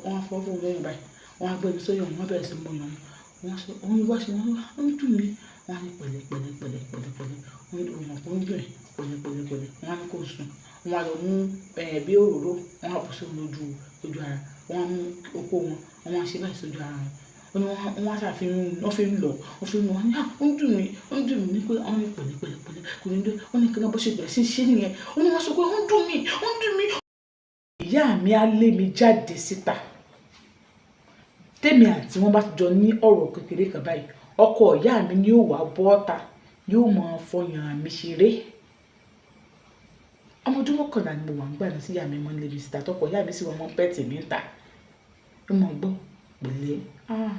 Wọ́n á fọwọ́ fún òun lọ́yàn báyìí. Wọ́n á gbẹ́nu sọ́yàn, wọ́n á bẹ̀rẹ̀ sí í mú ọyàn wọn. Wọ́n sọ, òun wá ṣe, wọ́n ń dùn mí. Wọ́n á ní pẹ̀lẹ́, pẹ̀lẹ́, pẹ̀lẹ́, pẹ̀lẹ́, pẹ̀lẹ́. Wọ́n ní òun kò ń dùn ẹ́. Pẹ̀lẹ́, pẹ̀lẹ́, pẹ̀lẹ́. Wọ́n á ní kó sùn. Wọ́n á lọ mú, bí òróró, wọ́n á bù sí òun lójú, lójú ara. Wọ́n á mú okó wọn, wọ́n á ṣe báyìí sójú ara wọn. Ó ní wọ́n, wọ́n á ṣàfihàn, wọ́n fi ń lọ, wọ́n fi ń lọ. Wọ́n ní, "Ah, ó ń dùn mí, ó ń dùn mí." Ní pé wọ́n ní pẹ̀lẹ́, pẹ̀lẹ́, pẹ̀lẹ́. Kò ní dùn. Ó ní kí wọ́n bó ṣe bẹ̀rẹ̀ sí í ṣe nìyẹn. Ó ní wọ́n sọ pé ó ń dùn mí, ó ń dùn mí. Ìyá mi á lé mi jáde síta. Tèmi àti wọn bá ti jọ ní ọ̀rọ̀ kékeré kan báyìí, ọkọ ìyá mi ni yóò wá bọ́ta, yóò máa fọyàn mi ṣeré. Ọmọ ọdún 11 ni mo wà nígbà náà tí ìyá mi máa ń lé mi síta. Tọkọ ìyá mi sì wọ́n máa ń pet mi níta. Ó máa gbọ́, pẹ̀lẹ́. Ah,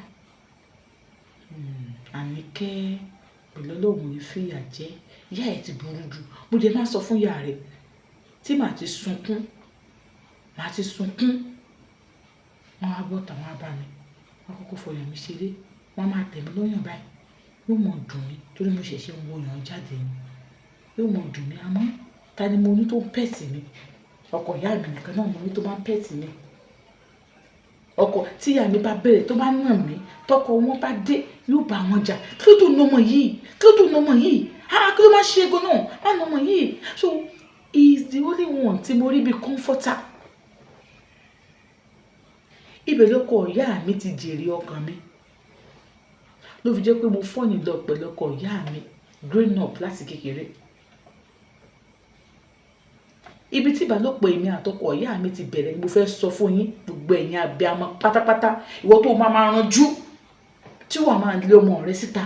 Àníkẹ́, pẹ̀lú Ọlọ́run ní fìyà jẹ. Ìyá ẹ ti burú jù. Mo dẹ̀ máa sọ fún ìyá rẹ̀ tí màá ti sunkún, màá ti sunkún. Wọ́n á bọ́ta, wọ́n á bá mi. Wọ́n á kọ́kọ́ fọyàn mi ṣeré. Wọ́n á máa tẹ̀ mí lọ́yàn báyìí. Yóò mọ̀ dùn mí torí mo ṣẹ̀ṣẹ̀ ń wo ọyàn jáde ni. Yóò mọ̀ dùn mí. Àmọ́ ta ni mo ní tó ń pet mi? Ọkọ ìyá mi nìkan náà mo ní tó máa ń pet mi. Ọkọ tí ìyá mi bá bẹ̀rẹ̀ tó bá nà mí, tọkọ wọn bá dé, yóò bá wọn jà. Kí ló tó na ọmọ yìí? Kí ló tó na ọmọ yìí? Ah, kí ló máa ṣe gan náà? Má na ọmọ yìí. So he is the only one tí mo rí bí comforter. Ibẹ̀ lọkọ ìyá mi ti jèrè ọkàn mi. Ló fi jẹ́ pé mo fall in love pẹ̀lú ọkọ ìyá mi growing up láti kékeré. Ibi tí ìbálòpọ̀ èmi àti ọkọ ìyá mi ti bẹ̀rẹ̀ ni mo fẹ́ sọ fún yín, gbogbo ẹ̀yin abiyamọ pátápátá. Ìwọ tó máa máa ranjú, tí wàá máa lé ọmọ rẹ síta.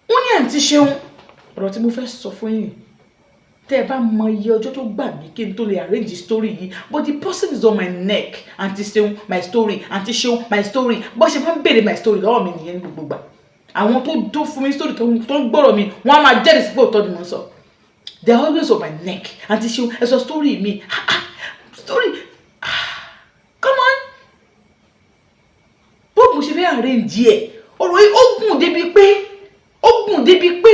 Wọ́n ní àǹtí Ṣeun, ọ̀rọ̀ tí mo fẹ́ sọ fún yín, tẹ́ ẹ bá mọ iye ọjọ́ tó gbà mí kí n tó lè arrange story yìí, but the person is on my neck. Àǹtí Ṣeun, my story, àǹtí Ṣeun, my story. Bó ṣe máa ń béèrè my story lọ́wọ́ mi nìyẹn ní gbogbo ìgbà. Àwọn tó tó fún mi story, tó ń gbọ́rọ̀ mi, wọ́n á máa jẹ́rìí sí pé òótọ́ ni mò ń sọ. They are always on my neck. Àǹtí Ṣeun, ẹ sọ story mi. Ah, ah, story. Ah, come on. Bó mo ṣe fẹ́ arrange ẹ̀, ọ̀rọ̀ yìí ó gùn débi pé, ó gùn débi pé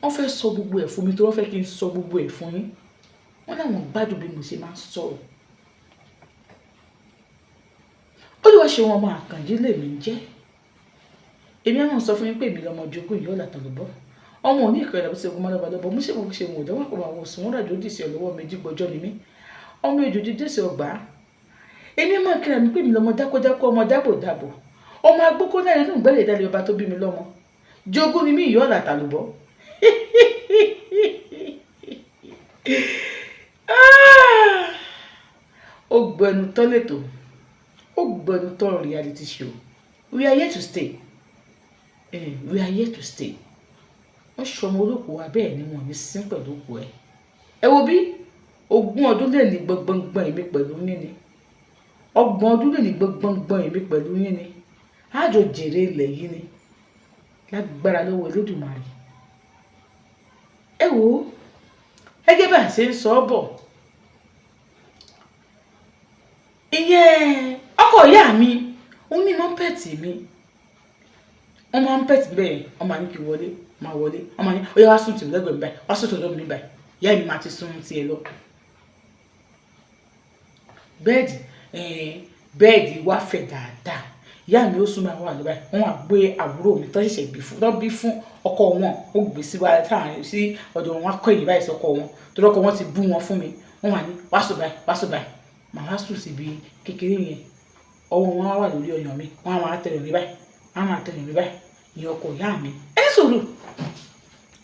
wọ́n fẹ́ sọ gbogbo ẹ̀ fún mi, torí wọ́n fẹ́ kí n sọ gbogbo ẹ̀ fún yín. Wọ́n láwọn gbádùn bí mo ṣe máa ń sọ̀rọ̀. Olúwa ṣe wọn ọmọ Àkànjí lèmi ń jẹ́. Èmi á máa sọ fún yín pé èmi lọmọ jogún ìyá ọ̀là tàlùbọ́. Ọmọ òní ìkọlà bó ṣe gun mọ́lọ́ba lọ́bọ̀. Mo ṣe mo ṣe mo dánwò pọ̀ àwọn òsùn wọn ràjò dì sí ọlọ́wọ́ méjì gbọ́jọ́ ni mí. Ọmọ èjò dídé sí ọgbà. Èmi máa kíra mi pé èmi lọmọ dákódákó, ọmọ dábòdábò. Ọmọ agbókó náà nínú ìgbẹ́lẹ̀ ìdálẹ́ bàbá tó bí mi lọ́mọ. Jogún ni mí ìyá ọ̀là tàlùbọ́. Ó gbẹnu tán lẹ́tọ̀. Ó gbẹnu tán reality show. We are here to stay. We are here to stay. Wọ́n ṣọmọ olóko wa bẹ́ẹ̀ ni wọ́n ní sín pẹ̀lú òkú ẹ̀. Ẹ wo bí 20 ọdún lè ní gbọngbọngbọn èmi pẹ̀lú yín ni. 30 ọdún lè ní gbọngbọngbọn èmi pẹ̀lú yín ni. A jọ jèrè ilẹ̀ yìí ni. Lágbára lọ́wọ́ Olódùmarè. Ẹ wo, gẹ́gẹ́ bí a ṣe ń sọ bọ̀. Ìyẹn ọkọ ìyá mi, ó ní máa ń pet mi. Wọ́n máa ń pet bẹ́ẹ̀, wọ́n máa ní kí wọlé, máa wọlé. Wọ́n máa ní, "Ó yá wá sùn tì mí lẹ́gbẹ̀ẹ́ mi báyìí, wá sùn tọ̀dọ̀ mi báyìí." Ìyá mi máa ti sùn ti ẹ lọ. Bẹ́ẹ̀dì, bẹ́ẹ̀dì wá fẹ̀ dáadáa. Ìyá mi ó sún máa wà ní báyìí. Wọ́n wá gbé àbúrò mi tó ṣẹ̀ṣẹ̀ bí fún, tó bí fún ọkọ wọn, ó gbé sí wa sáàrin sí ọ̀dọ̀ wọn, wọ́n á kọ́ èyí báyìí sí ọkọ wọn. Torí ọkọ wọn ti bú wọn fún mi. Wọ́n wá ní, "Wá sùn báyìí, wá sùn báyìí." Màá wá sùn síbi kékeré yẹn. Ọwọ́ wọn á wà lórí ọyàn mi. Wọ́n á máa tẹ̀lé mi báyìí. Wọ́n á máa tẹ̀lé mi báyìí. Ìyẹn ọkọ ìyá mi. Ẹ ní sùúrù.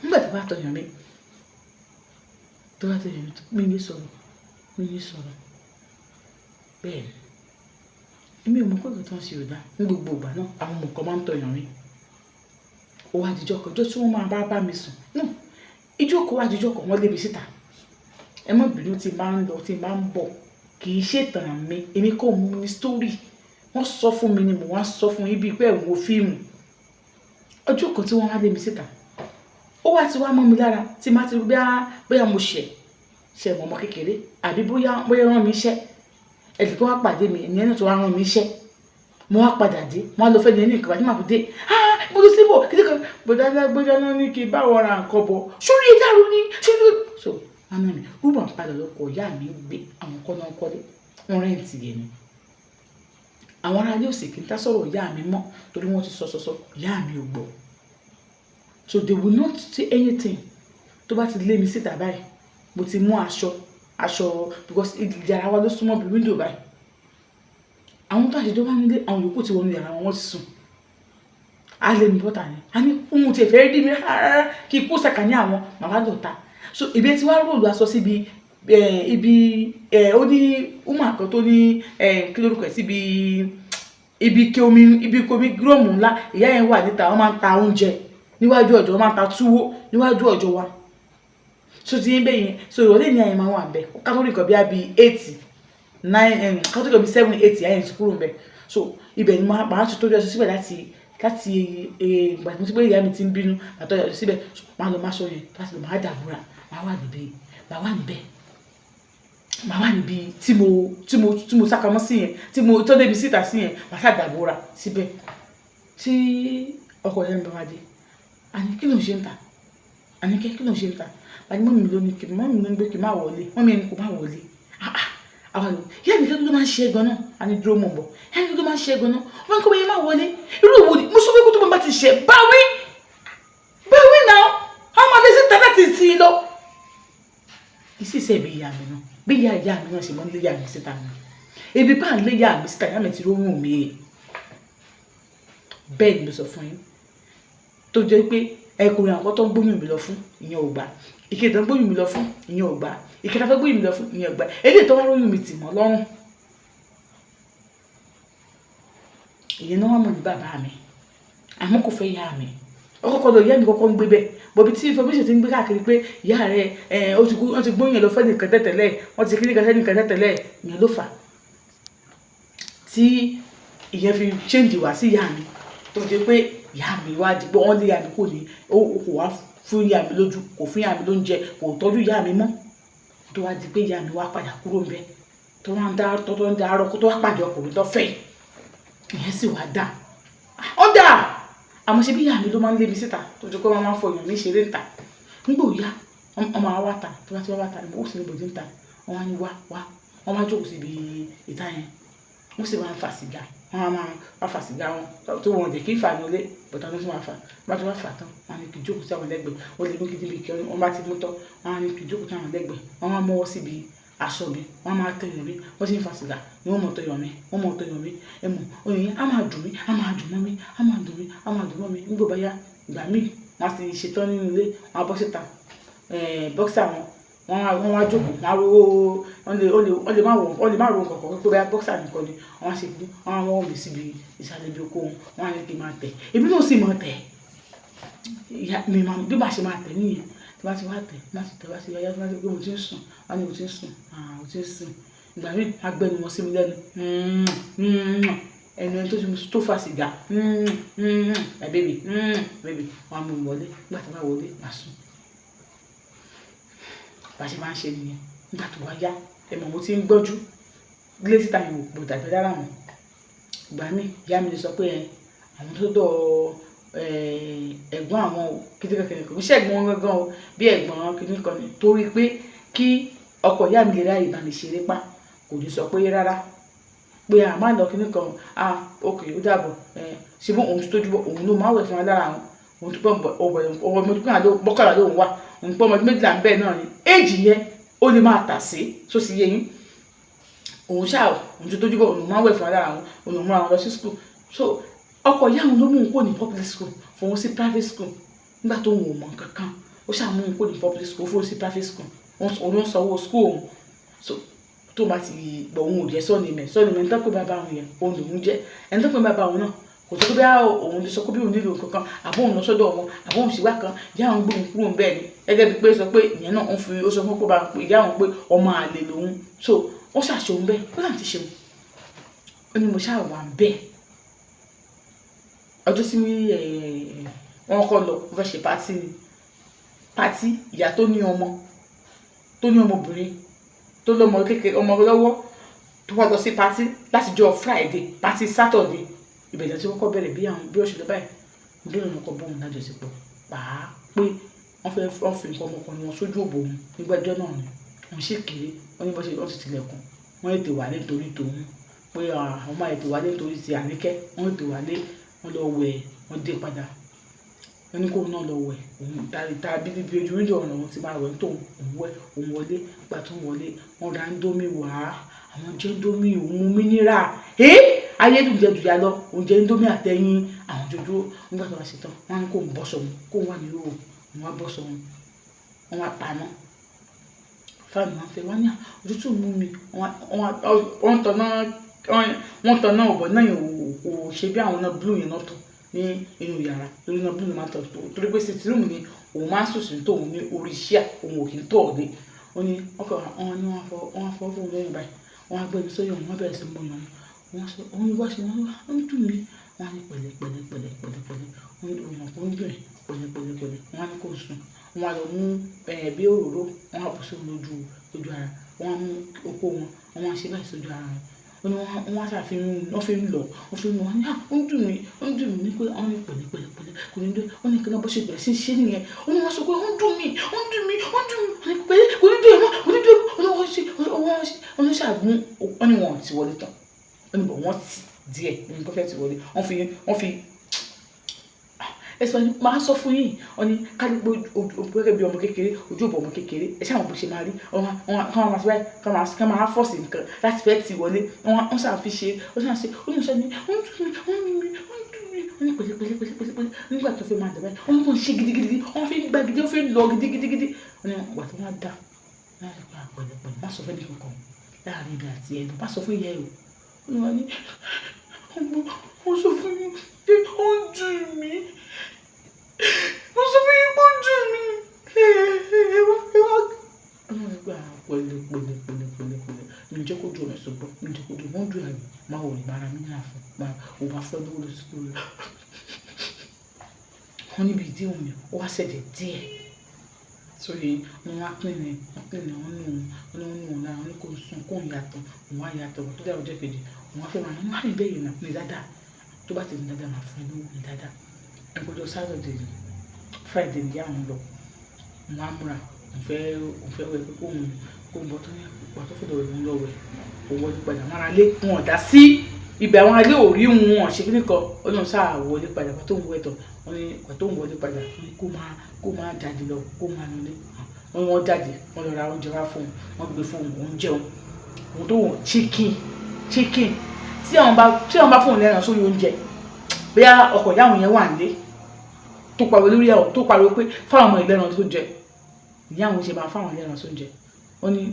Nígbà tí wọ́n bá tọyàn mi, tó bá tọyàn mi, mi ní sọ̀rọ̀, mi ní sọ̀rọ̀. Bẹ́ẹ̀ ni. Èmi ò mọ̀ pé nǹkan tí wọ́n ṣe ò dá. Ní gbogbo ìgbà náà, àwọn ọmọ kan máa ń tọyàn mi. Ó wá di ọjọ́ kan, ọjọ́ tí wọ́n máa bá bá mi sùn. No, ìjókòó wá di ọjọ́ kan, wọ́n lé mi síta. Ẹ má bínú tí n bá ń lọ, tí n bá ń bọ̀. Kì í ṣe ìtàn mi. Èmi kò mú ní story. Wọ́n sọ fún mi ni mò ń wá sọ fún yín bí pé ẹ̀ ń wo fíìmù. Ọjọ́ kan tí wọ́n wá lé mi síta, ó wá ti wá mọ́ mi lára tí màá ti rí bóyá mo ṣẹ̀, ṣẹ̀ mọ́ ọmọ kékeré àbí bóyá, bóyá rán mi iṣẹ́. Ẹnìkan wá pàdé mi, ẹni náà tó wá rán mi iṣẹ́. Mo wá padà dé, mo wá lọ fẹ́ ní ẹni nǹkan tí màá fi dé. Ah, mo lọ síbò, kí ni kan? Bọ̀dá lágbájá náà ní kí n bá wọn ra nǹkan bọ̀. Sórí ẹ dàrú ni, sórí. So, wọ́n Wọ́n nà mí. Room and parlour lọkọ ìyá mi ń gbé. Àwọn kọ́ náà ń kọ́lé. Wọ́n rent yẹn ni. Àwọn ará ilé ò sì kí ń dá sọ̀rọ̀ ìyá mi mọ́ torí wọ́n ti sọ sọ sọ, ìyá mi ò gbọ́. So they will not say anything. Tó bá ti lé mi síta báyìí, mo ti mú aṣọ, aṣọ, because yàrá wa ló súnmọ́ bí window báyìí. Àwọn tó àṣejọ́ wá nílé, àwọn yòókù ti wọnú yàrá wọn, wọ́n ti sùn. A lé mi bọ́ta ni. A ní ohun tí ẹ fẹ́ rí mi rárá kí n kó sàkání àwọn, màá wá lọ ta. So ìbí tí wàá roll aṣọ síbi ibi ó ní woman kan tó ní kí lórúkọ ẹ̀ síbi ibi ike omi, ibi ike omi drum ńlá. Ìyá yẹn wà níta, wọ́n máa ń ta oúnjẹ níwájú ọ̀dọ̀, wọ́n máa ń ta túwó níwájú ọ̀dọ̀ wa. So ti yín bẹ́ẹ̀ yẹn. So ìrọ̀lẹ́ ní àyè máa wà níbẹ̀. Ká tó rí nǹkan bí i 8, 9, ká tó rí nǹkan bí 7, 8, ìyá yẹn ti kúrò níbẹ̀. So ibẹ̀ ni màá ti tọ́jú aṣọ síbẹ̀ láti ìgbà tí mo ti pé ìyá mi ti ń bínú, màá tọ́jú aṣọ síbẹ̀. So màá lọ máa sọ yẹn, láti lọ máa dàbúrà, màá wà níbí, màá wà níbẹ̀. Màá wà níbi tí mo sápamọ́ sí yẹn, tí mo tó débi síta sí yẹn, màá sá dàbúrà síbẹ̀. Tí ọkọ ìyá mi bá wá dé, "Àní kí ló ń ṣe ń ta? Àníkẹ́, kí ló ń ṣe ń ta?" Àní mummy mi ló ní kí, mummy mi ló ní pé kí n má wọlé. Mummy ẹni kò má wọlé. Ah ah. Àwa lò. Ìyá mi, kí ló máa ń ṣe gan náà? Àní dúró, mọ̀ bọ̀. Ìyá mi, kí ló máa ń ṣe gan náà? Wọ́n ní kó bá yẹn má wọlé. Irú wo ni? Mo sọ pé kó tó bá ti ṣe báwí. Báwí náà. Àwọn máa lé síta láti ìsìn lọ. Ìsísẹ́ bí ìyá mi náà. Bí ìyá ìyá mi náà ṣe máa ń lé ìyá mi síta ni. Ibi bá ń lé ìyá mi síta, ìyá mi ti róhùn mi. Bẹ́ẹ̀ ni mo sọ fún yín. Tó jẹ́ pé ẹkùnrin àkọ́kọ́ tó ń gbóyún mi lọ fún, ìyẹn ò gbà. Ìkejì tó ń gbóyún mi lọ fún, ìyẹn ò gbà. Ìkẹta tó gbóyún mi lọ fún, ìyẹn ò gbà. Eléyìí tó wá róyún mi tì mọ́ lọ́rùn. Ìyẹn náà wọ́n mọ̀ ní bàbá mi. Àmọ́ kò fẹ́ ìyá mi. Ó kọ́kọ́ lọ, ìyá mi kọ́kọ́ ń gbé bẹ́ẹ̀. But bí tí information ti ń gbé káàkiri pé ìyá rẹ̀, ó ti kú, wọ́n ti gbóyún ẹ̀ lọ fẹ́ nìkan tẹ́tẹ̀lẹ̀, wọ́n ti kíní kan fẹ́ nìkan tẹ́tẹ̀lẹ̀, ìyẹn ló fà á. Tí ìyẹn fi change wá sí ìyá mi. Tó jẹ́ pé ìyá mi wá di pé wọ́n lé ìyá mi kò ní, ó kò wá fún ìyá mi lójú, kò fún ìyá mi lóúnjẹ, kò tọ́jú ìyá mi mọ́. Tó wá di pé ìyá mi wá padà kúrò níbẹ̀. Tó wá ń dá, tó ń dá arọ kó tó wá pàdé ọkùnrin tó fẹ́. Ìyẹn sì wá dà. Ó dà! Àmọ́ ṣe bí ìyá mi ló máa ń lé mi síta tó jẹ́ pé wọ́n máa ń fọ èèyàn mi ṣeré níta. Nígbà ó yá, wọ́n máa wá ta. Tó bá ti wá wá ta, ó sì ní ibojì níta. Wọ́n wá ní wá, wá. Wọ́n máa jókòó sí ibi ìta yẹn. Wọ́n sì máa ń fa sìgá. Wọ́n á máa wá fa sìgá wọn. Tó wọn ò jẹ́ kí n fà ní ilé, but àwọn tó máa fà. Wọ́n bá ti wá fà tán, wọ́n á ní kí n jókòó sí àwọn lẹ́gbẹ̀ẹ́. Wọ́n lè mú kí níbi kí wọ́n bá ti mú tán, wọ́n á ní kí n jókòó sí àwọn lẹ́gbẹ̀ẹ́. Wọ́n máa mọ́wọ́ síbi aṣọ mi. Wọ́n á máa tẹ̀yàn mi. Wọ́n sì ń fa sìgá ni wọ́n mọ̀ tẹ̀yàn mi. Wọ́n mọ̀ tẹ̀yàn mi. Ẹ mọ̀, oyin á máa dùn mí, á máa dùn mọ́ mi, á máa dùn mí, á máa dùn mọ́ mi. Nígbà bá yá, ìgbà míì wọ́n á ti ṣetán nínú ilé, wọ́n á bọ́ síta. Boxer wọn, wọ́n wá jókòó, wọ́n á ro, wọ́n lè má wọ̀, wọ́n lè má ro nǹkan kan pé bóyá boxer nìkan ni. Wọ́n á ṣe kíni, wọ́n á wọ́ mi síbi ìsàlẹ̀ ibi oko wọn. Wọ́n á ní kí n máa tẹ̀. Èmi náà sì máa tẹ̀. Ìyá mi máa, bí màá ṣe máa tẹ̀ níyẹn. Tí bá ti wá tẹ̀, tí bá ti tẹ̀, bá ti yá, tí bá ti pé mo ti ń sùn, wọ́n á ní mo ti ń sùn. Ah, mo ti ń sùn. Ìgbà míì wọ́n á gbẹ́nu wọn sí mi lẹ́nu. Ẹnu ẹni tó ti tó fa sìgá. My baby, baby. Wọ́n á mú mi wọlé. Nígbà tí wọ́n bá wọlé, màá sùn. Bá ṣe máa ń ṣe nìyẹn. Nígbà tó wá yá, ẹ mọ̀ mo ti ń gbọ́njú. Ilé títa yẹn ò gbọdọ̀ dàbí rárá mọ́. Ìgbà míì, ìyá mi lè sọ pé àwọn tó dọ̀ ẹ̀gbọ́n àwọn o, kíni kan kíni kan. Kò ṣe ẹ̀gbọ́n wọn gangan o, bí ẹ̀gbọ́n kíni kan ni. Torí pé kí ọkọ ìyá mi lè ráyè bá mi ṣeré pá, kò ní sọ pé rárá. Pé a máa lọ kíni kan. Ah, okay, ó dàbọ̀. Ṣé bó òun ti tójú bọ̀, òun ló máa wẹ̀ fún wa lára àwọn. Òun ti pé ọmọ ọdún 11 lóun wà. Òun pé ọmọ ọdún 12 ń bẹ́ẹ̀ náà ni. Age yẹn ó lè máa tà sí, ṣó ti yé yín. Òun ṣá o, òun ti tójú bọ̀, òun ló máa wẹ̀ fún wa lára àwọn. Òun ló múra wọn lọ sí school. So ọkọ ìyá òun ló mú òun kúrò ní public school, fòun sí private school. Nígbà tó òun ò mọ̀ nǹkan kan, ó ṣá mú òun kúrò ní public school, fòun sí private school. Òun ló ń sanwó school òun. So tó bá ti gbọ́, òun ò jẹ́ surname ẹ̀. Surname ẹni tó ń pè bàbá òun yẹn, òun lòún jẹ́. Ẹni tó ń pè bàbá òun náà, kò tó bí òun lè sọ pé bí òun nílò nǹkan kan, àbó òun lọ sọ́dọ̀ wọn, àbó òun ṣìwá kan, ìyá òun gbé òun kúrò níbẹ̀ ni. Gẹ́gẹ́ bí pé sọ pé ìyẹn náà ń fi, ó sọ fún pé ìyá òun pé ọmọ àlè lòun. So ó ṣàṣe òun bẹ́ẹ̀, ó náà ti ṣe òun. Ó ní mo ṣáà wà bẹ́ẹ̀. Ọjọ́ tí wọ́n kọ́ lọ, wọ́n fẹ́ ṣe party ni. Party ìyá tó ní ọmọ, tó ní ọmọbìnrin, tó lọ́mọ kékeré, ọmọ lọ́wọ́, tó wá lọ sí party láti ọjọ́ Friday, party Saturday. Ìbẹ̀rẹ̀ tí wọ́n kọ́ bẹ̀rẹ̀ bí àwọn bí ó ṣe lọ báyìí. Bí òun kọ́ bóun lájọṣepọ̀. Pàá pé Wọ́n fẹ́ wọ́n fi nǹkan ọmọkùnrin wọn sójú òbò òun nígbàjọ́ náà ni wọ́n sì kéré. Wọ́n ní bó ṣe wọ́n ti tilẹ̀kùn, wọ́n ètò wálé nítorí tòun pé àwọn máa ètò wálé nítorí ti Àníkẹ́. Wọ́n ètò wálé, wọ́n lọ wẹ̀, wọ́n dé padà. Wọ́n ní kóun náà lọ wẹ̀. Òun tàbí níbi ojú window ọ̀nà òun ti máa wẹ̀ tó òun wẹ̀, òun wọlé. Ìgbà tó ń wọlé, wọ́n ra indomie wá, àwọn jẹ indomie, òun mú mineral. Ayé dùn jẹ jùyà lọ. Òun jẹ indomie àtẹyin, àwọn jọjọ. Nígbà tó wá ṣetán, wọ́n ní kóun bọ́ sọ̀hún, kóun wà ní ìhòòhò. Òun wá bọ́ sọ̀hún, wọ́n wá paná fan. Wọn fẹ́ wọ́n ní òtútù mú mi. Wọ́n tanná ọ̀bọ̀ náà yẹn kò ṣe bí àwọn náà blue yẹn náà tọ̀ ní inú yàrá, torí iná blue ló máa ń tọ̀, torí pé sitting room ni òun máa ń sùn sí tóun ní orí chair, òun ò kì í tọ̀ ọ̀dẹ. Ó ní ọkọ̀ wọn ní wọ́n fọ́ fún òun lẹ́yìn báyìí. Wọ́n á gbé mi sórí òun, wọ́n bẹ̀rẹ̀ sí mú ọyàn wọn. Sọ òun ní bá ṣe wọ́n ń dùn mí. Wọ́n á ní pẹ̀lẹ́, pẹ̀lẹ́, pẹ̀lẹ́, pẹ̀lẹ́, pẹ̀lẹ́. Wọ́n ní òun kò ń dùn ẹ̀, pẹ̀lẹ́, pẹ̀lẹ́, pẹ̀lẹ́. Wọ́n á ní kó sùn. Wọ́n á lọ mú bí òróró, wọ́n á bù sí òun lójú lójú ara. Wọ́n á mú okó wọn, wọ́n á ṣe báyìí sójú ara wọn. Ó ní wọ́n á ṣàfihàn, wọ́n fi ń lọ, wọ́n fi ń lọ. Wọ́n ní, "Ah, ó ń dùn mí, ó ń dùn mí." Ní pé wọ́n ní pẹ̀lẹ́, pẹ̀lẹ́, pẹ̀lẹ́, kò ní dùn. Ó ní kí wọ́n bó ṣe bẹ̀rẹ̀ sí í ṣe nìyẹn. Ó ní wọ́n sọ pé ó ń dùn mí, ó ń dùn mí, ó ń dùn mí. Wọ́n ní pẹ̀lẹ́, kò ní dùn ẹ̀ mọ́, kò ní dùn ẹ̀ mọ́. Ó ní wọ́n ṣe, wọ́n ṣe, wọ́n ní ṣàgún. Wọ́n ní wọn ò tí wọlé tán. Ó ní bọ̀ wọ́n ti díẹ̀ ní kó fẹ́ ti wọlé. Wọ́n fi ẹsọ máa sọ fún yín. Wọ́n ní kárí pé gẹ́gẹ́ bí ọmọ kékeré, ojú òbò ọmọ kékeré, ẹ ṣáà mọ̀ bó ṣe máa rí. Wọ́n máa ṣe báyìí, kán máa force nǹkan láti fẹ́ tì wọlé. Wọ́n ṣáà fi ṣe, ó ṣáà ṣe. Ó ní sọ ní ó ń dùn mí, ó ń dùn mí, ó ń dùn mí. Wọ́n ní pẹ̀lẹ́, pẹ̀lẹ́, pẹ̀lẹ́, pẹ̀lẹ́, pẹ̀lẹ́. Nígbà tó fẹ́ máa dà báyìí, wọ́n kàn ṣe gidigidi, wọ́n fi ń gba gidi, wọ́n fi ń lọ gidigidigidi. Wọ́n ní ìgbà tó wọ́n dá, wọ́n á sọ pé pẹ̀lẹ́, pẹ̀lẹ́, má sọ fún ẹnì kankan láàrin ibi àti ẹnu, má sọ fún ìyá ẹ o. Wọ́n ní mo sọ fún yín pé ó ń dùn mí, mo sọ fún yín pé ó ń dùn mí. Ẹ wá, ẹ wá. Wọ́n ní pé pẹ̀lẹ́, pẹ̀lẹ́, pẹ̀lẹ́, pẹ̀lẹ́, pẹ̀lẹ́. Mi ò jẹ́ kó dùn ẹ̀, ṣùgbọ́n mi ò jẹ́ kó dùn. Wọ́n dùn ẹ̀, máa wò ní mara mi ní àfọ̀, máa ò bá fẹ́ lówó lọ sí lórí. Wọ́n níbi ìdí òun yẹn, ó wá ṣẹ̀jẹ̀ díẹ̀ sórí. Wọ́n wá clean ẹ̀, wọ́n clean ẹ̀, wọ́n nù wọ́n ní wọ́n nù wọ́n lára. Wọ́n ní kó sùn, kó ń yàtọ̀. Òun wá yàtọ̀ tó dé ọjọ́ kejì, òun wá fẹ́ máa ní wọ́n á rí bẹ́ẹ̀ yẹn náà ní dáadáa. Tó bá ti ní dáadáa, máa fún ẹ lówó ní dáadáa. Ẹgbẹ́jọ́ Saturday ni, Friday ni ìyá òun lọ. Òun wá múra, òun fẹ́ wẹ̀ pé kóun bọ́ tó ní ìgbà tó fẹ́ lọ wẹ̀. Òun lọ wẹ̀, òun wọlé padà. Wọn ará lé wọn ò dá sí ibẹ̀, àwọn alẹ́ ò rí wọn, wọn ṣe kíní kan. Ó lóun sáà wọlé padà. Ìgbà tó ń wẹ̀ tán, wọ́n ní ìgbà tó ń wọlé padà, wọ́n ní kó máa jáde lọ, kó máa nulẹ̀. Wọ́n ní wọ́n jáde, wọ́n lọ ra oúnjẹ wá fún un, wọ́n gbé fún òun, òun jẹun. Òun tó wọ̀n chicken, chicken tí àwọn bá fún òun lẹ́ran sórí oúnjẹ, bóyá ọkọ ìyá àwọn yẹn wà nílé tó pariwo lórí ẹ̀, tó pariwo pé fáwọn ọmọ ìlẹ́ran tó jẹ, ìyá àwọn ṣe máa fáwọn ìlẹ́ran tó jẹ. Wọ́n ní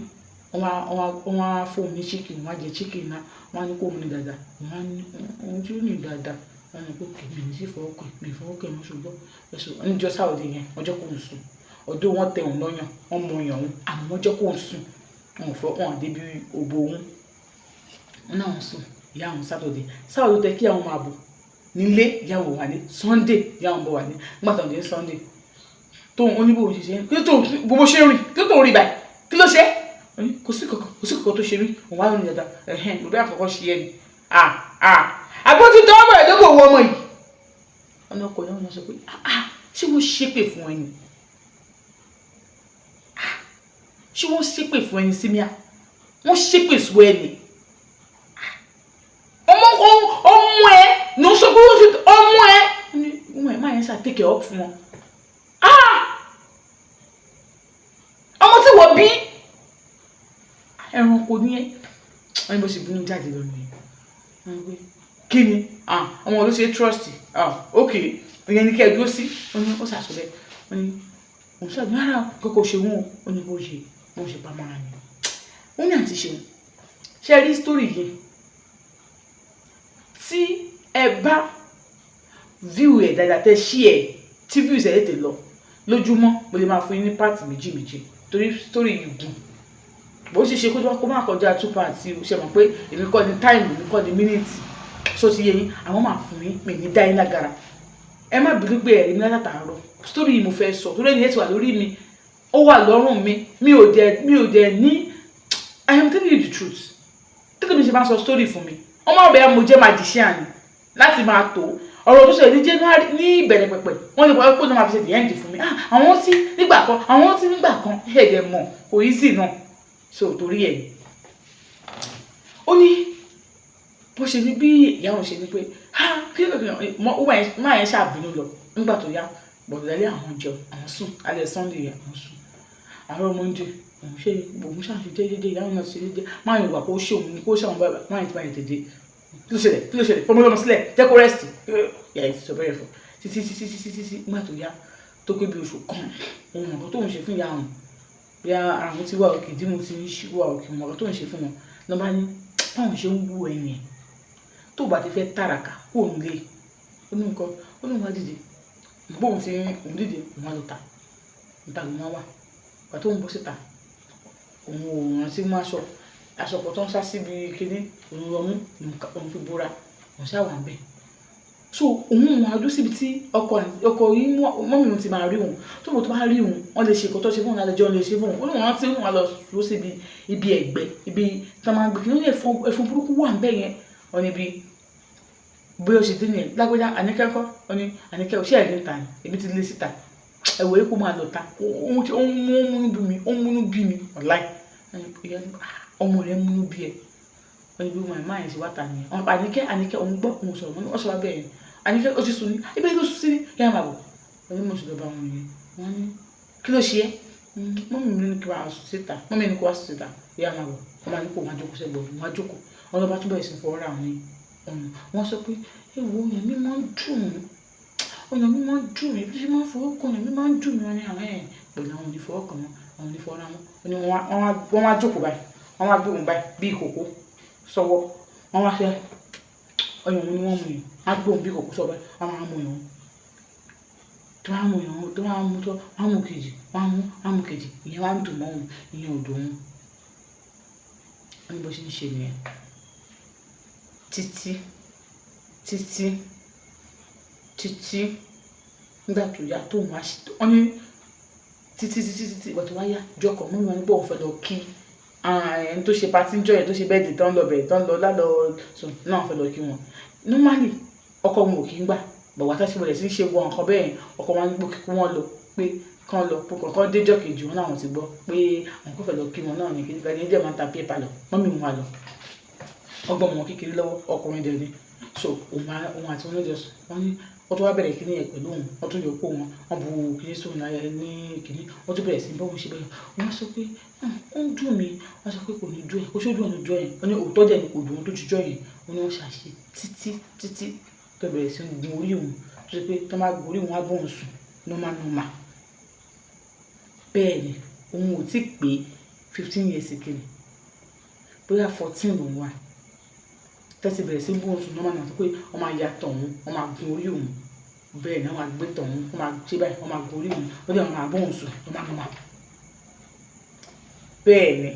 wọ́n á fún òun ní chicken, wọ́n á jẹ chicken náà. Wọ́n á ní kó òun ní dáadáa, wọ́n á ní òun tí ó ní dáadáa. Wọ́n ní pé kèmí ní sí fọwọ́kàn mi, fọwọ́kàn mi, ṣùgbọ́n ẹ̀sùn wọ́n ní jọ́ Saturday yẹn, wọ́n jẹ́ kó òun sùn. Ọdún wọn tẹ òun lọ́yàn, wọ́n mọ ọyàn òun, àmọ́ wọ́n jẹ́ kó òun sùn. Wọn ò fọ́ wọn débi òbò òun. Wọn náà wọ́n sùn. Ìyá àwọn Saturday, Saturday tẹ kí àwọn máa bọ̀ nílé, ìyá àwọn wà ní Sunday, ìyá àwọn bọ̀ wà ní. Nígbà tó ń dé Sunday, tóun ó ní bóun ṣe ṣe, kí ló tó gbogbo ṣe rìn, kí ló tó rí báyìí, kí ló ṣe? Kò sí kankan, kò sí kankan tó ṣe mí. Òun wá lónìí dáadáa. Ẹ̀hẹ́n, lórí àkọ́kọ́ ṣe ẹ́ ni àbó ti tọ́ ọmọ ẹ̀ lóko wọ ọmọ yìí. Wọn ní ọkọ ìyá wọn sọ pé, "Ah, ṣé wọ́n ṣépè fún ẹni? Ṣé wọ́n ṣépè fún ẹni símíà? Wọ́n ṣépè fún ẹni ọmọ ọmọ ẹ ní ó sọ pé wọ́n ṣe ọmọ ẹ ní ọmọ ẹ máa yẹn ṣáà take up fún wọn. Ọmọ tí wọ́n bí, ẹranko ní ẹ." Wọ́n ní bó ṣe bínú jáde lọ nìyẹn. Wọ́n ní pé kí ni ọmọ ló ṣe trust? Ok, ìyẹn ní kí ẹ dúró sí. Wọ́n ní ó ṣàṣọ bẹ́ẹ̀. Wọ́n ní òun ṣàdúrà rárá, kókó ṣe wọ́n. Ó ní bó ṣe pamọ́ra ni. Wọ́n ní àǹtí ṣeun ṣe rí story yìí, tí ẹ bá view ẹ̀ dáadáa, tẹ́ ṣí ẹ̀, tí views ẹ̀ tètè lọ lójúmọ́, mo lè máa fún yín ní part méjì méjì, torí story yìí gùn. Bó ṣe ṣe kó má kọjá two parts. Ṣe mọ̀ pé èmi kọ́ ni time, èmi kọ́ ni minute, so ti yé yín. Àwọn máa fún yín mi ní dá yín lágara. Ẹ má bínú pé ẹ̀rí mi látàárọ̀. Story yìí mo fẹ́ sọ torí ẹni yẹn ti wà lórí mi, ó wà lọ́rùn mi. Mi ò dẹ̀ ní, I am telling you the truth. Tẹ́lẹ̀ mi ṣe máa sọ story fún mi, wọ́n máa bẹ̀rẹ̀, mo jẹ́ magician ni láti máa tó ọ̀rọ̀ tó ṣẹlẹ̀ ní January ní ìbẹ̀rẹ̀ pẹ̀pẹ̀. Wọ́n lè pọ̀ pé ó máa fi ṣe the end fún mi. Ah, àwọn tí nígbà kan, àwọn tí nígbà kan ẹ̀ẹ́dẹ̀ mọ̀ kò easy náà. So torí ẹ̀ ó ní bó ṣe ní bí ìyá òun ṣe ní pé, ah, kí ló kí ló ó máa yẹn ṣàbínú lọ. Nígbà tó yá bọ̀dọ̀lẹ́, àwọn jẹun, àwọn sùn. Alẹ́ Sunday yẹn, àwọn sùn. Àárọ̀ Monday, òun ṣe, òun ṣàṣe jẹ́jẹ́jẹ́. Ìyá òun náà ṣe jẹ́jẹ́. Máa yẹn wà kó ṣe òun, kó ṣe àwọn bàbá máa yẹn ti bá yẹn tètè. Kí ló ṣẹlẹ̀? Kí ló ṣẹlẹ̀? Fọmọ lọmọ sílẹ̀, jẹ́ kó rest. Ìyá yẹn ti sọ bẹ́ẹ̀ fún títí títí títí títí. Nígbà tó yá, tó pé bí oṣù kan, òun mọ̀ nǹkan tó ń ṣe fún ìyá òun, bí ara òun ti wà òkè tí mo ti ń ṣí wà òkè, mọ̀ nǹkan tó ń ṣe fún wọn lọ́ bá ní báwọn ṣe ń wú ẹ̀yìn tó bá ti fẹ́ tàràkà kó òun lé. Ó ní nǹkan, ó ní òun wá dìde, bóun ti òun dìde, òun wá lọ ta níta ló máa wà. Ìgbà tó ń bọ́ síta, òun ò rántí mú aṣọ, aṣọ kan tó ń sá síbi kinní, òun lọ mú, òun fi bóra, òun ṣáà wà ń bẹ̀. So òun wọn adó síbi tí ọkọ ọkọ yìí, mummy òun ti máa rí òun. Tó bó tó bá rí òun, wọ́n lè ṣe nǹkan tó ṣe fún òun lálẹ́ jọ́, lè ṣe fún òun. Ó ní òun rántí, òun wá lọ dúró síbi ibi ẹ̀gbẹ́ ibi tí wọ́n máa ń gbé kinní. Ó ní ẹ̀fọn, ẹ̀fọn burúkú wà ń bẹ̀ yẹn. Wọ́n ní bí bí ó ṣe dé nìyẹn. Lágbájá, Àníkẹ́ ńkọ́? Ó ní Àníkẹ́ ò ṣe ẹ̀rí ń ta ni, èmi ti lé síta. Ẹ̀wọ̀ yìí kó máa lọ ta. Ó ń múnú bí mi, ó ń múnú bí mi ọ̀láì. Ọmọ rẹ̀ ń múnú bí ẹ. Wọ́n ní bí wọ́n máa yẹn ṣe wá ta nìyẹn. Wọ́n pa Àníkẹ́, Àníkẹ́, òun gbọ́, òun sọ̀rọ̀, wọ́n sọ wá bẹ́ẹ̀ yẹn. Àníkẹ́ ó ti sùn ní ibẹ̀, ló sùn sí ní kí á máa bọ̀. Wọ́n ní mo sì lọ bá wọn yẹn. Wọ́n ní kí ló ṣe é? Mummy mi ní kí wàá sùn síta, mummy ní kí wàá sùn síta, ìyá máa bọ̀. Wọ́n máa ní kó máa jókòó sẹ́gbọ̀ọ́, wọ́n á jókòó. Wọ́n lọ bá túbọ̀ sí fọwọ́ ra wọn ní ọ̀nà. Wọ́n sọ pé ewo, ọyàn mi máa ń dùn, ọyàn mi máa ń dùn mí, bí ṣe máa ń fọwọ́ kan ọyàn mi máa ń dùn mí. Wọ́n ní àwọn ẹ̀ pẹ̀lú àwọn ò ní fọwọ́ kan wọn, àwọn ò ní fọwọ́ ra wọn. Wọ́n ní wọ́n wá jókòó báyìí, wọ́n wá gbé òun báyìí bí ìkókó sọ́wọ́. Wọ́n wá ṣe ọyàn òun ni wọ́n mú yẹn. Wọ́n á gbé òun bí ìkókó sọ́wọ́ báyìí, wọ́n máa mú ọyàn òun. Tó bá mú ọyàn òun, tó bá mú tó, wọ́n á mú kejì, wọ́n á mú, wọ́n á mú kejì. Ìyẹn wá ń dùn mọ́ òun, ìyẹn ò dùn òun. Wọ́n ní bó ṣe ń ṣe nìyẹn. Títí, títí, títí, nígbà tó yá tó wá ṣe, wọ́n ní títí, títí, títí, ìgbà tó wá yá, ọjọ́ kan, mummy wọn ní pé òun fẹ́ lọ kí ẹni tó ṣe party ńjọ́ yẹn, tó ṣe birthday, tó ń lọ bẹ̀, tó ń lọ lálọ́ sùn náà, fẹ́ lọ kí wọn. Normally, ọkọ wọn ò kí ń gbà. Bàbá tó ṣe bẹ̀rẹ̀ sí í ṣe wọ nǹkan bẹ́ẹ̀, ọkọ wọn ní pé kí wọ́n lọ, pé kán lọ, pé kọ̀ọ̀kan déjọ́ kejì, wọn náà ti gbọ́ pé àwọn kò fẹ́ lọ kí wọn náà ní kíní kan ní ẹjẹ́ máa ń ta pépà lọ. Mummy wọn wá lọ. Wọ́n gbọ́ ọmọ wọn kékeré lọ́wọ́, ọkùnrin dẹ̀ ni. So òun àti wọn ló jọ sùn. Wọ́n ní wọ́n tún wá bẹ̀rẹ̀ kíní yẹn pẹ̀lú òun. Wọ́n tún yọ kó wọn, wọ́n bu kíní sóun láyé ní kíní. Wọ́n tún bẹ̀rẹ̀ sí bá òun ṣe bẹ́ẹ̀. Wọ́n sọ pé ó ń dùn mí. Wọ́n sọ pé kò ní dùn ẹ́, kó ṣe ó dùn ẹ́ lójú ẹ̀. Wọ́n ní òótọ́ dẹ̀ ni, kò dùn òun tó ju ọjọ́ yẹn. Wọ́n ní wọ́n ṣàṣe títí, títí tó bẹ̀rẹ̀ sí gun orí òun. Tó ṣe pé tó máa gun orí òun, á bá òun sùn normal normal. Bẹ́ẹ̀ ni, òun ò tí pé 15 years again. Bóyá 14 lòun wà. Tẹ́sí bẹ̀rẹ̀ sí bá òun sùn normal normal, tó pé wọ́n máa ya tọ̀ òun, wọ́n máa gun orí òun. Bẹ́ẹ̀ ni wọ́n máa gbé tọ̀ òun, wọ́n máa ṣe báyìí, wọ́n máa gun orí òun. Wọ́n dẹ̀ máa bá òun sùn normal normal. Bẹ́ẹ̀ ni,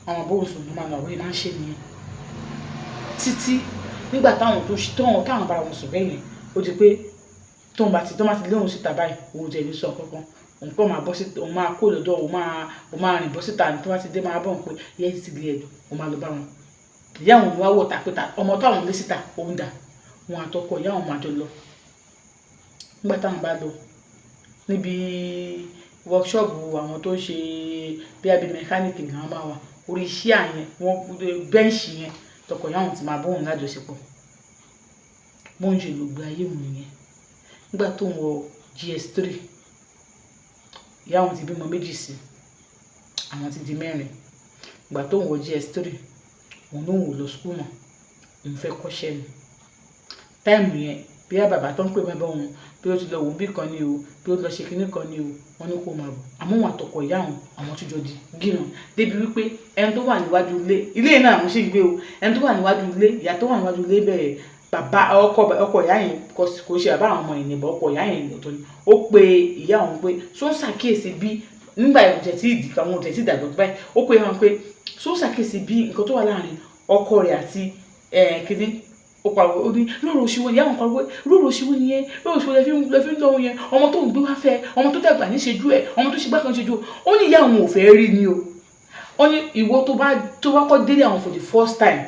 wọ́n máa bá òun sùn normal normal, bóyá máa ń ṣe nìyẹn. Títí nígbà táwọn tó ṣe, táwọn bá wọn sùn bẹ́ẹ̀ yẹn, ó di pé tóun bá ti, tó bá ti lé òun síta báyìí, òun ò tiẹ̀ ní sọ nǹkan kan. Òun kàn máa bọ́ síta, òun máa kó lọ́dọ̀, òun máa rìn bọ́ síta ní. Tó bá ti dé, máa bọ̀ pé ìyá yìí ti lé ẹ, òun máa lọ bá wọn. Ìyá òun wá wò ta pé ta ọmọ táwọn lé síta, òun dà. Òun àtọkọ ìyá òun máa jọ lọ. Nígbà táwọn bá lọ níbi workshop àwọn tó ń ṣe bí mechanic ni wọ́n máa wà. Orí chair yẹn, wọ́n bench yẹn, tọkọ ìyá òun ti máa bá òun lájọṣepọ̀. Bóun ṣe lò gbé ayé òun nìyẹn. Nígbà tó ń wọ JSS3, ìyá òun ti bímọ méjì sí, àwọn ti di mẹ́rin. Ìgbà tó ń wọ JSS3, òun lóun ò lọ school mọ́, òun fẹ́ kọ́ṣẹ́ ni. Time yẹn, bí bàbá tó ń pè bàbá òun, bí ó ti lọ wò bí kan ní o, bí ó lọ ṣe kíní kan ní o, wọ́n ní kó máa bọ̀. Àmọ́ òun àtọkọ ìyá òun, àwọn tó jọ di gíran. Débi wípé ẹni tó wà níwájú ilé, ilé náà àwọn sì ń gbé o. Ẹni tó wà níwájú ilé, ìyá tó wà níwájú ilé bẹ́ẹ̀, bàbá ọkọ, ọkọ ìyá yẹn, kò ṣe bàbá àwọn ọmọ yẹn ní, ọkọ ìyá yẹn lọ́tọ̀ ni. Ó pe ìyá òun pé ṣó ń ṣàkíyèsí bí nígbà yẹn kò tẹ̀ tí ì dì, àwọn ò tẹ̀ tí ì dàgbà tó báyìí. Ó pe wọn pé ṣó ń ṣàkíyèsí bí nǹkan tó wà láàrin ọkọ rẹ̀ àti kíní. Ó pariwo, ó ní lóru òṣìwò. Ìyá òun pariwo, lóru òṣìwò nìyẹn, lóru òṣìwò lẹ fi ń lọ òun yẹn. Ọmọ tó ń gbé wá fẹ́, ọmọ tó dàgbà níṣejú ẹ̀, ọmọ tó ṣe gbá kan ṣejú. Ó ní ìyá òun ò fẹ́ rí ni o. Ó ní ìwọ tó bá kọ́ délé àwọn for the first time,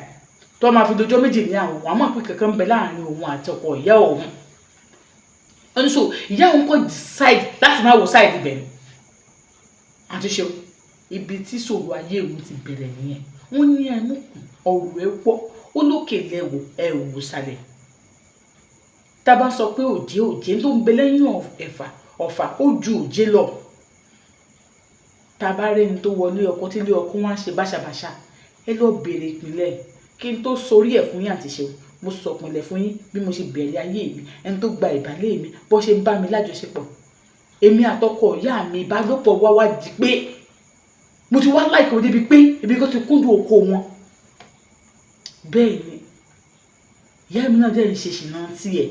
tó máa fi dojọ́ méjì ní àwọn, wàá mọ̀ pé kankan ń bẹ láàrin òun àti ọkọ ìyá òun. Wọ́n ní so ìyá òun kàn decide láti máa wo side ibẹ̀ ni. Àti ṣe ibi tí ìṣòro ayé òun ti bẹ̀rẹ̀ nìyẹn. Wọ́n ní ẹnu kù, ọ̀rọ̀ ẹ wọ́, ó lókè lẹ́wọ̀, ẹ wò sàlẹ̀. Tá a bá sọ pé òjé, òjé tó ń bẹ lẹ́yìn ẹ̀fà ọ̀fà, ó ju òjé lọ. Tá a bá rẹ́ni tó wọlé ọkọ tí ilé ọkọ wọn á ṣe báṣabàṣa, ẹ lọ bèrè ìpìlẹ̀. Kí n tó sorí ẹ̀ fún yín, àti ṣe mo sọ ìpìlẹ̀ fún yín bí mo ṣe bẹ̀rẹ̀ ayé mi, ẹni tó gba ìbálẹ̀ mi, bó ṣe ń bá mi lájọṣepọ̀, èmi àtọkọ ìyá mi, ìbálòpọ̀ wá wá di pé mo ti wá láìpẹ́ débi pé ibi kó ti kúndùn oko wọn. Bẹ́ẹ̀ ni ìyá mi náà jẹ́ ń ṣe ṣìnà tiẹ̀.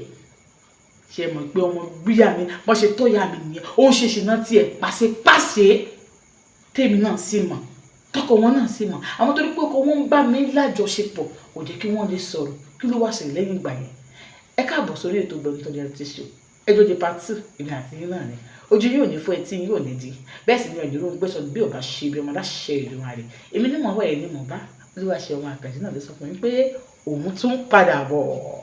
Ṣe mọ̀ pé ọmọ bíyà mi, bọ́n ṣe tó ìyá mi nìyẹn, ó ń ṣe ṣìnà tiẹ̀ pàṣẹpàṣẹ, tèmi náà sì mọ̀, tọkọ wọn náà sì mọ̀. Àwọn torí pé ọkọ wọn ń bá mi lájọṣepọ̀ kò jẹ́ kí wọ́n lè sọ̀rọ̀. Kí ló wá ṣẹlẹ̀ lẹ́yìn ìgbà yẹn? Ẹ káàbọ̀ sórí ètò Gbẹ̀mítọ́ Reality Show. Ẹjọ́ di part two, èmi àti yín náà ni. Ojú yóò ní fún, etí yóò ní di, bẹ́ẹ̀ sì ni ọ̀dùnrún ló ń gbé sọ bí ò bá ṣe bí ọmọ láṣẹ ìlú rẹ̀. Èmi ní mọ̀ wá ẹ̀ ní mọ̀ bá olúwa ṣe ọmọ àkànṣe náà ló sọ fún mi pé òun tún padà bọ̀.